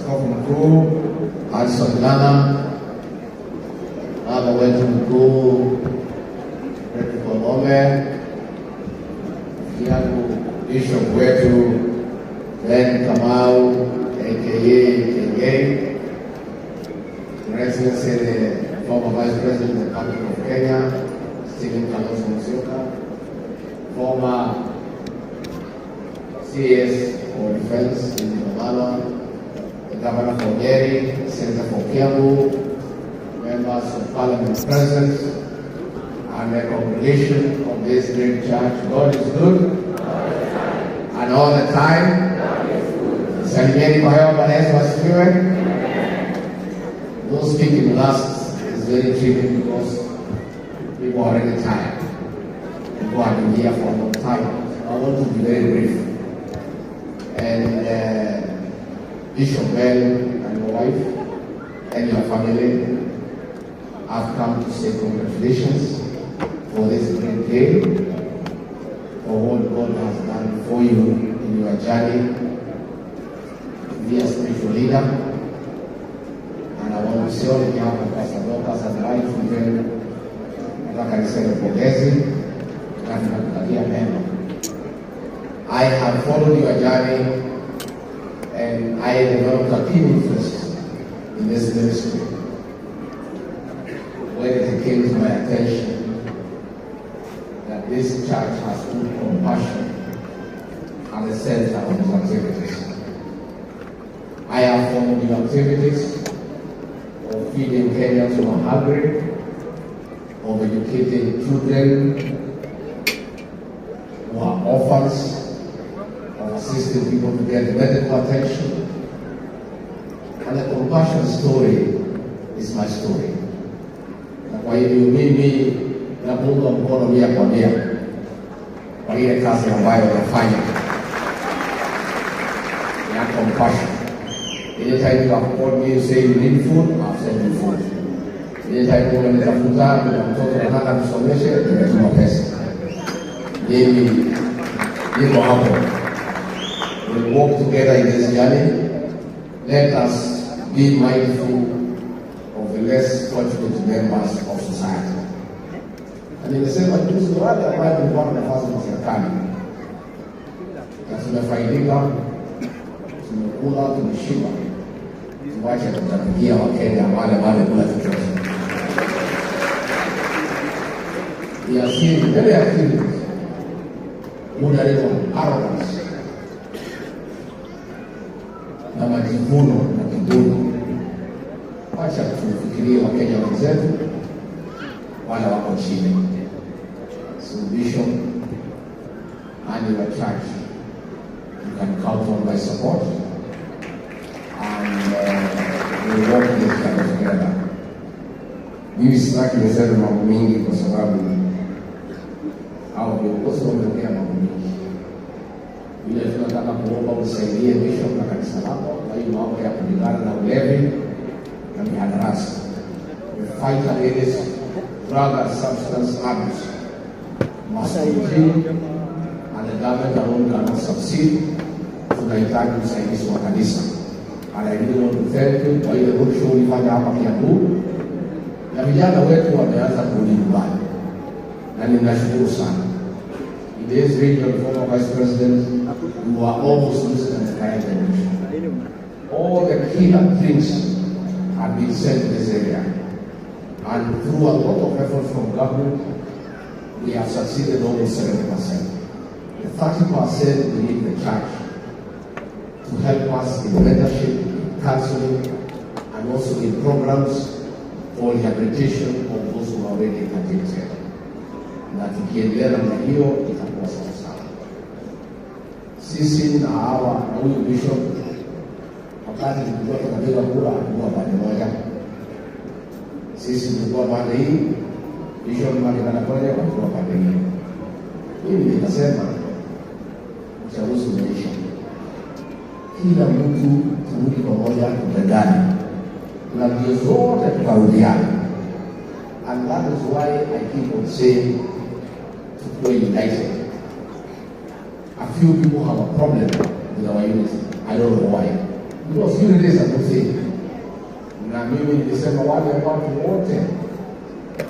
Askofu Mkuu Alson Lana, baba wetu mkuu Fredrick Wang'ombe, yangu Bishop wetu Ben Kamau aka Kengei, Your Excellency the former Vice President of the Republic of Kenya, Stephen Kalonzo Musyoka, former CS for Defense in Wamalwa, the Governor for Nyeri, Senator for Kiambu, members of Parliament present, and the congregation of this great church. God is good and all the time. Salimieni kwa hewa. Bwana Yesu asifiwe. Those speaking last is very tricky because people are already tired. People have been here for a long time. So I want to be very brief. And Bishop Bell and your wife and your family, I've come to say congratulations for this great day, for what God has done for you in your journey to be a spiritual leader. And I want to say on behalf of Pastor Dorcas and I, children, nataka niseme pongezi na tunakutakia mema. I have followed your journey and I developed a keen interest in this ministry when it came to my attention that this church has put compassion at the center of its activities. I have followed your activities of feeding Kenyans who are hungry, of educating children who are orphans, of assisting people to get medical attention. And the compassion story is my story. Na kwa hivyo mimi nakuunga mkono 100% kwa ile kazi ambayo unafanya ya compassion. Anytime you have called me, you say you need food, I'll send you food. Anytime umenitafuta, kuna mtoto nataka nisomeshe, nimetuma pesa. Mimi niko hapo. We walk together in this journey. Let us be mindful of the less fortunate members of society. Na nimesema juzi, wale ambayo tulikuwa na nafasi za serikali na tumefaidika, tumekula, tumeshiba, tuwache kutapikia Wakenya wale wale kula chochote. We are seeing many activities bordering on arrogance na majivuno na kiburi. Wacha tufikirie Wakenya wenzetu wale wako chini. So Bishop and your church, you can count on my support and we work this journey together. Mimi sitaki niseme mambo mingi kwa sababu Hao viongozi wameongea mambo mingi. Vile tunataka kuomba usaidie Bishop na kanisa lako kwa hii mambo ya kupigana na ulevi na mihadarati. The fight against drug and substance abuse must continue and the government alone cannot succeed. Tunahitaji usaidizi wa kanisa. And I really want to thank you kwa ile roadshow ulifanya hapa Kiambu, na vijana wetu wameanza kurudi nyumbani, na ninashukuru sana. In this region, former Vice President, we were almost losing an entire generation. All the killer things had been sent to this area. And through a lot of effort from government, we have succeeded almost 70%. The 30% we need the church to help us in mentorship, in counseling, and also in programs for rehabilitation of those who are already addicted. Na tukiendelea namna hiyo itakuwa sawa sawa. Sisi na hawa na huyu bishop, wakati tulikuwa tunapiga kura, hatukuwa pande moja. Sisi tulikuwa pande hii, Bishop Kanakoja walikuwa pande hii. Mimi nikasema uchaguzi umeisha, kila mtu turudi pamoja, tupendane, na ndio zote tukarudiana. And that is why I keep on saying tukuwe united. A few people have a problem with our unity. I don't know why. Because unity is a good thing. Na mimi nilisema wale watu wote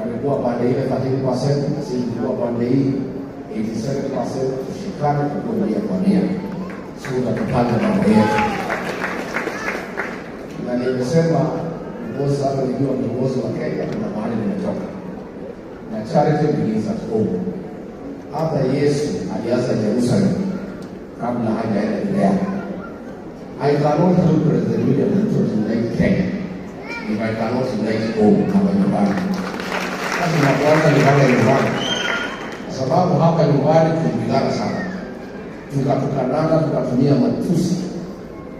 walikuwa pande ile 13%, na sisi tulikuwa pande hii 87%, tushikane tukuwe 100%, so tupange mambo yetu. Na nimesema because sasa nikiwa kiongozi wa Kenya, kuna mahali nimetoka, na charity begins at home. Hata Yesu alianza Jerusalem kabla hajaenda Judea. I cannot help President William Ruto to unite Kenya if I cannot unite home, hapa nyumbani. Lazima kwanza nipange nyumbani, kwa sababu hapa nyumbani tulipigana sana, tukatukanana, tukatumia matusi,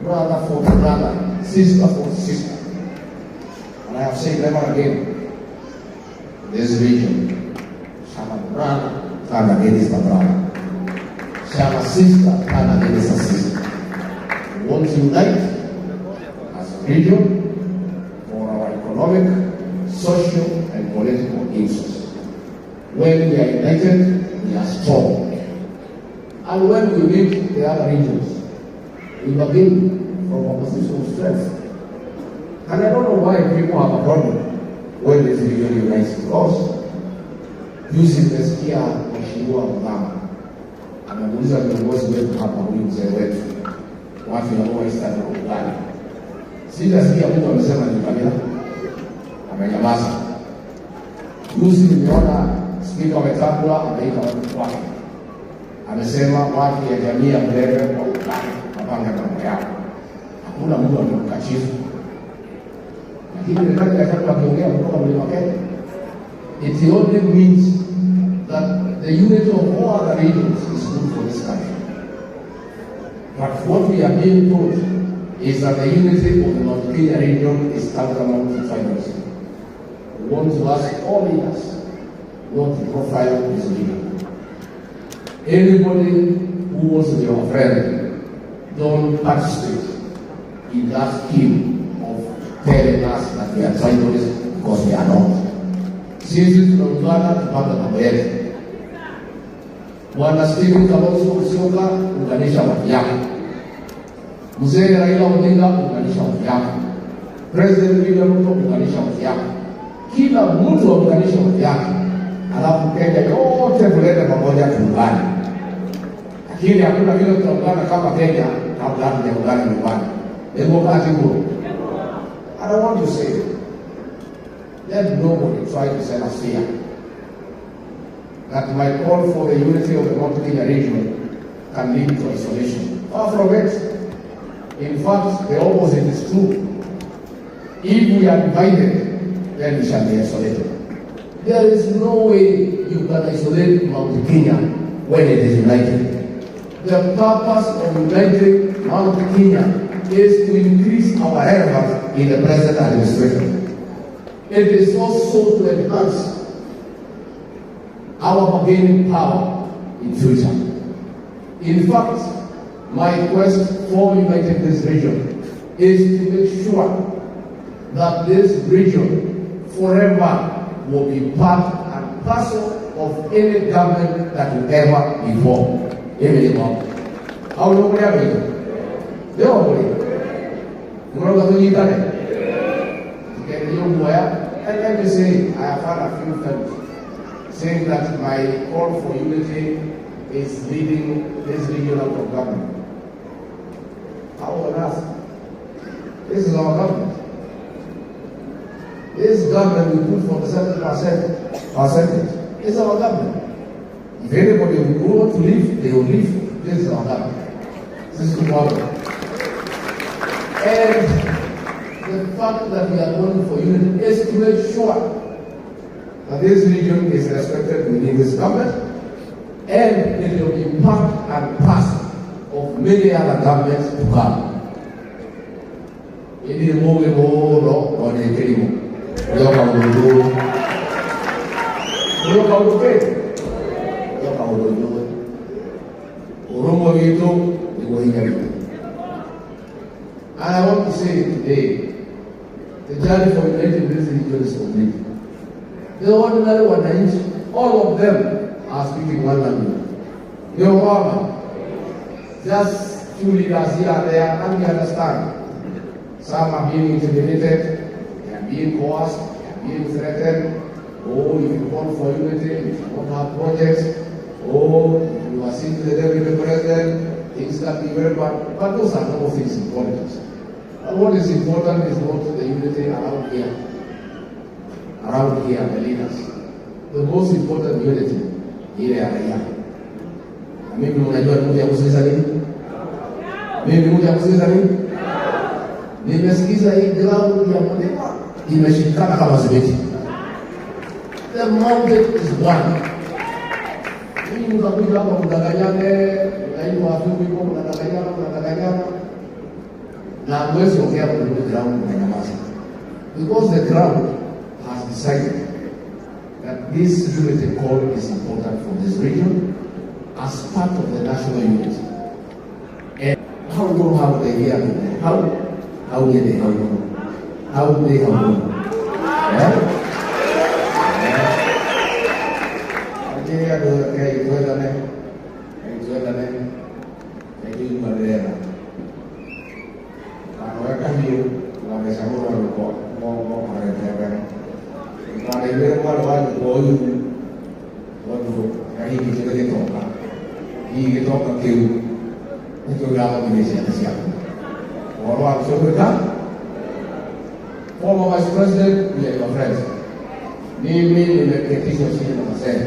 brother for brother, sister for sister. And I have said, never again this region shall a brother turn against a brother, shall a sister turn against a sister. We want to unite as a region for our economic, social, and political interests. When we are united, we are strong. And when we meet the other regions, we begin from a position of strength. And I don't know why people have a problem when this region unites. Because juzi nimesikia Mheshimiwa Muthama amemuuliza viongozi wetu hapa, huyu mzee wetu, watu ya Lower Eastern waungane. Sijasikia mtu amesema ni kabila, amenyamaza. Juzi nimeona Spika Wetangula ameita watu kwake, amesema watu ya jamii ya Mulembe waungane, wapange mambo yao. Hakuna mtu amemkashifu, lakini Rigathi Gachagua akiongea kutoka Mlima Kenya, it only means that the unity of all other regions is good for this country. But what we are being told is that the unity of the Mount Kenya region is tantamount to tribalism. We want to ask all leaders not to profile this leader. Anybody who wants to be our friend, don't participate in that scheme of telling us that we are tribalists, because we are not. Sisi tunaungana tupanga mambo yetu. Bwana Stephen Kalonzo Musyoka, unganisha watu yako. Mzee Raila Odinga, unganisha watu yako. President William Ruto, unganisha watu yako. Kila mtu aunganishe watu yake, alafu Kenya yote tulete pamoja, tuungane. Lakini hakuna vile tutaungana kama Kenya kabla hatujaungana nyumbani. Wakati huo, I don't want to say, let nobody try to sell us fear that my call for the unity of the Mount Kenya region can lead to isolation. Far from it. In fact, the opposite is true. If we are divided, then we shall be isolated. There is no way you can isolate Mount Kenya when it is united. The purpose of uniting Mount Kenya is to increase our relevance in the present administration. It is also to enhance our bargaining power in future. In fact, my quest for uniting this region is to make sure that this region forever will be part and parcel of any government that will ever be formed. Au nĩ ũkũrĩa witũ? Nĩ ũkũrĩ? Mũroga tũnyitane? Tukenderio guoya. And let me say, I have had a few friends saying that my call for unity is leading this region out of government. How on earth? This is our government. This government we put 47% percentage is our government. If anybody will want to leave, they will leave. This is our government. This is the problem. And the fact that we are going for unity is to make sure that this region is respected within this government, and it will be part and parcel of many other governments to come. Ili muge muno onekirimu uyo kaundu uyo kaundu ke uyo kaundu uyo urumo witu niguo hinya witu. And I want to say today, the journey for uniting this region is complete. The ordinary wananchi, all of them are speaking one language. They are just few leaders here and there, and we understand. Some are being intimidated, they are being coerced, they are being threatened. Oh, if you call for unity, you shall not have projects. Oh, if you are seen the deputy president, things can be very bad. But those are normal things in politics. But what is important is not the unity around here. Around here, the leaders. The most important unity ni ile ya raia. Na mimi unajua ni mtu ya kusikiza nini? Mimi ni mtu ya kusikiza nini? Nimesikiza hii ground ya mlima imeshikana kama simiti. The mountain is one. Mimi mtakuja hapa mdanganyane, mnaitwa Afrika huko, mnadanganyana, mnadanganyana na hamwezi ongea kwenye ground, mnanyamaza. Because the ground has decided that this unity call is important for this region as part of the national unity. And how do how they hear how they how how they how eh? Nigeria do kai twendane kai twendane kai tuiguanĩre kanoe kahiũ gatheca mũrwaru mokorete mbere ndũkanaiguĩre mwarĩ wa nyũkwa ũiru tondũ hihi kĩrĩ gĩtonga hihi gĩtonga kĩu nĩkĩo kĩrathomithia ciana ciaku ũhoro wa gũcũgĩka. Former Vice President, we are your friends. Mimi nimeketishwa chini na wazee,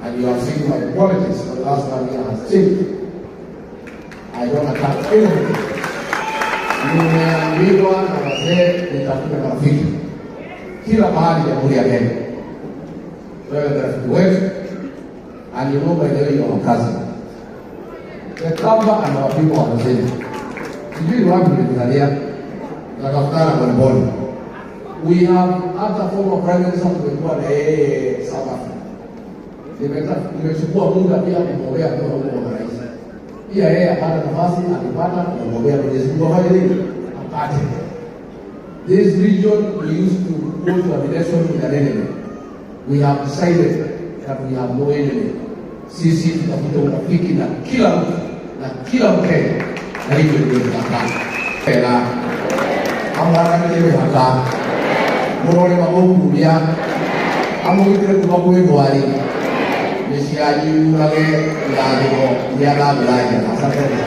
and you have seen my politics for the last one year has changed. I don't attack anybody. Nimeambiwa na wazee nitafute marafiki kila mahali Jamhuri ya Kenya. Wewe ni rafiki wetu, and you know by the way you are our cousin. The Kamba and our people are the same. Sijui wapi tumezalia, tunatafutana polepole. We have hata former prime minister tumekuwa na yeye South Africa. Nimechukua muda pia kumwombea kwa huko kwa rais. Pia yeye apata nafasi, akipata kumwombea Mwenyezi Mungu afanye nini? Apate. This region, we used to go to an election with an enemy. We have decided that we have no enemy. Sisi tutafuta urafiki na kila mtu na kila Mkenya, na hivyo ndio tutakaa. Ela amwaranĩrie mĩhaka mũrore magũkumia amũgitĩre kuma kwĩ ndwari mĩciĩ yanyu yurage irathimo iria na mbura njega. Asanteni.